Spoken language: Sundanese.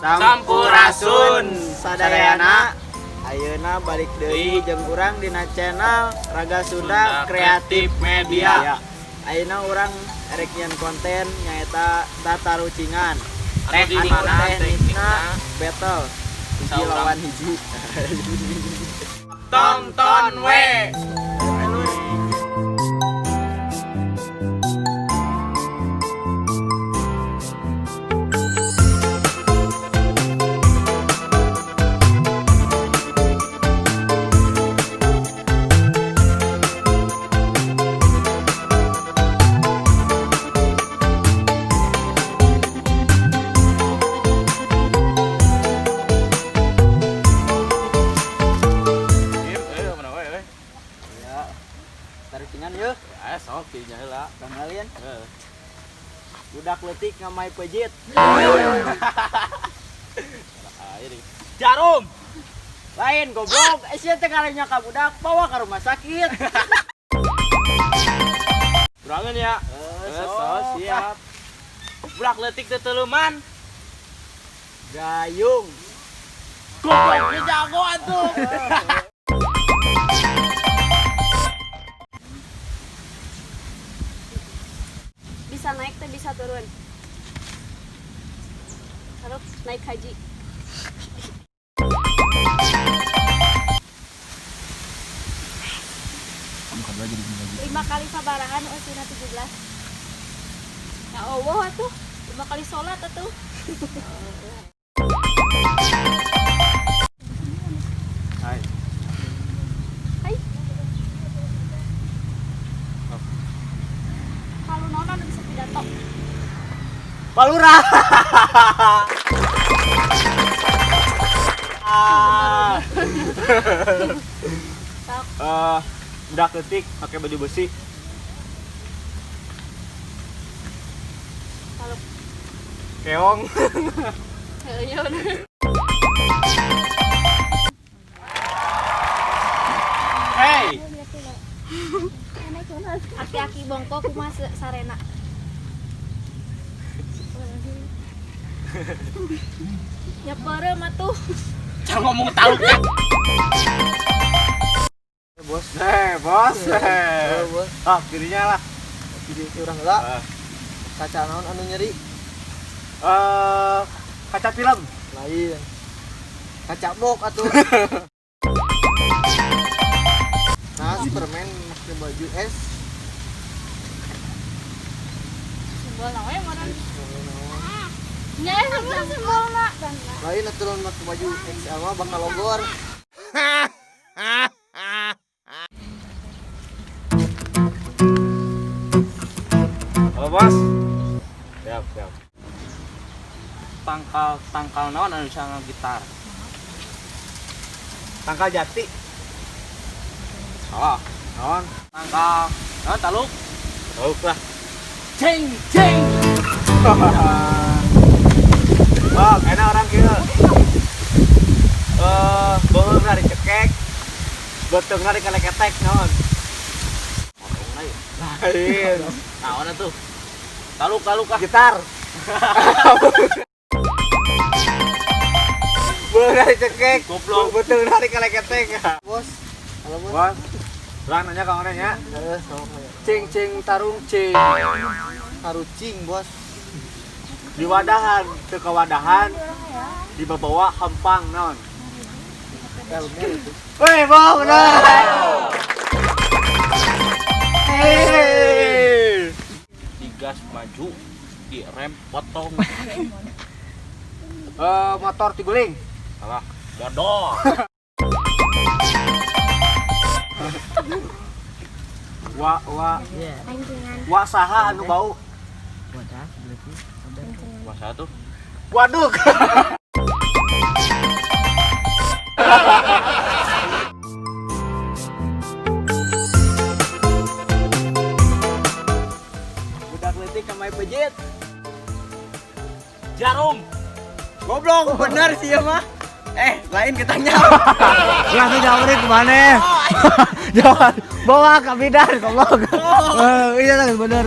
Sampurasun sadayana. Ayeuna balik deui jeung urang dina channel Raga Sunda Kreatif Media. Media. Ayeuna urang erek nyieun konten nyaeta tatarucingan. Anu di Anu mana teknikna teknikna battle hiji Saurang. lawan hiji. Tonton we. Mana we we. Ya. Tarucingan yeuh, Ya sok dinya heula. kenalin. Heeh. Budak leutik ngamai pejit. Air. Jarum. Lain goblok, eh sia teh karenya ka budak bawa ke rumah sakit. Kurangan ya. Eh, Eh, sok, sok siap. Budak leutik teu teuleman. Gayung. Goblok ini jago atuh. Bisa naik tuh bisa turun. Lalu naik haji. Lima kali sabarahan usiana 17. Ya Allah atuh, lima kali sholat atuh. Hai. Hai. Kalau nona udah bisa pidato. Palura. Sok. Eh, budak leutik pakai baju besi. Kalau Keong. ya udah. Hey. Aki-aki bongkok kumaha sarena. Ya peureum atuh. Jangan ngomong tahu. Bos. Eh, bos. Eh, bos. Ah, dirinya lah. Jadi urang heula. Kaca naon anu nyeri? Eh, kaca film. Lain. Kaca bok atuh. Nah, Superman make baju es. Simbol we meureun. Nya simbol simbolna. Lain atuh lamun make baju XL mah bakal logor. Halo, bos. Siap, siap. Tangkal tangkal naon anu bisa gitar? Tangkal jati. Salah. Naon? Tangkal naon taluk? Taluk lah. Ceng ceng. Wah, enak orang kieu. Eh, beuheung dicekek. Beuteungna dikeleketek naon? Potongna ieu. Lain. Naon atuh? Taluk taluk ah. Gitar. Beuheung dicekek. Goblok. Beuteungna dikeleketek. Bos. Halo, bos. Bos. Lah nanya ka mana nya? Eh, sok nanya. Cing cing tarung cing. Tarucing, bos. Di wadahan, teu kawadahan. Dibawa hempang naon? Ilmu itu. Weh, bohong bener. Hey. Digas maju, direm potong. Eh, motor tiguling. Salah. Bodoh. Wa wa wa saha anu bau? Wa saha tuh? Waduk. Budak leutik kamai pejit. Jarum. Goblok, bener sih ya mah. Eh, lain ketanya. Langsung jawabnya kemana? Jawab, bawa ke bidan, goblok. Eh, iya bener.